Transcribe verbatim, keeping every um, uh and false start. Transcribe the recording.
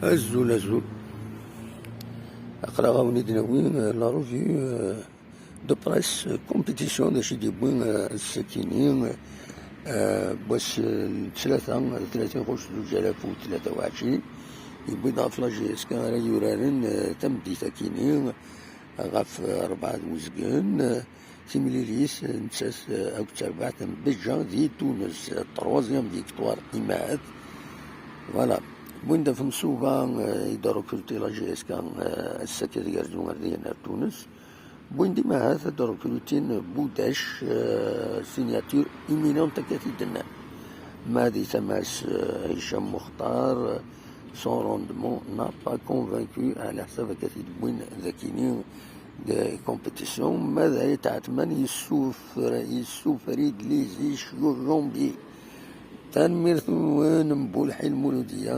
Azul, azul. Aql-aɣ a wen-id-nawi, euh, la revue, euh, de presse, euh, compétition d acu i d-yewwi, euh, ass-akini, euh, wass, euh, n ttlata, tlatin ɣuct zuǧ alaf u tlata u ɛecrin, yewwi-d ɣef la J S K ara yuraren, euh, tameddit-akini ɣef, euh, rebɛa d uzgen, euh, timlilit, euh, nettat, euh, akked terbaɛt n Beja di Tunes, euh, troisième victoire imahat. Voilà. Win d afensuba, euh, i d-rekruti la J S K, euh, ass-agi ad yerzu ar dihin ar Tunes. Win d imahat ad rekrutin Budac, euh, signature imminente akka t-id-nnan. Ma di tama-s, euh, Hicham Muxtar, euh, son rendement n'a pas convaincu, ɛla ḥsab akka t-id-wwin dakini de compétition. Ma d Ayt Ɛetman yessufer-, yessufer-id Lizi Cujumbi. Tanemmirt-nwen Mbulḥi Lmuludiya.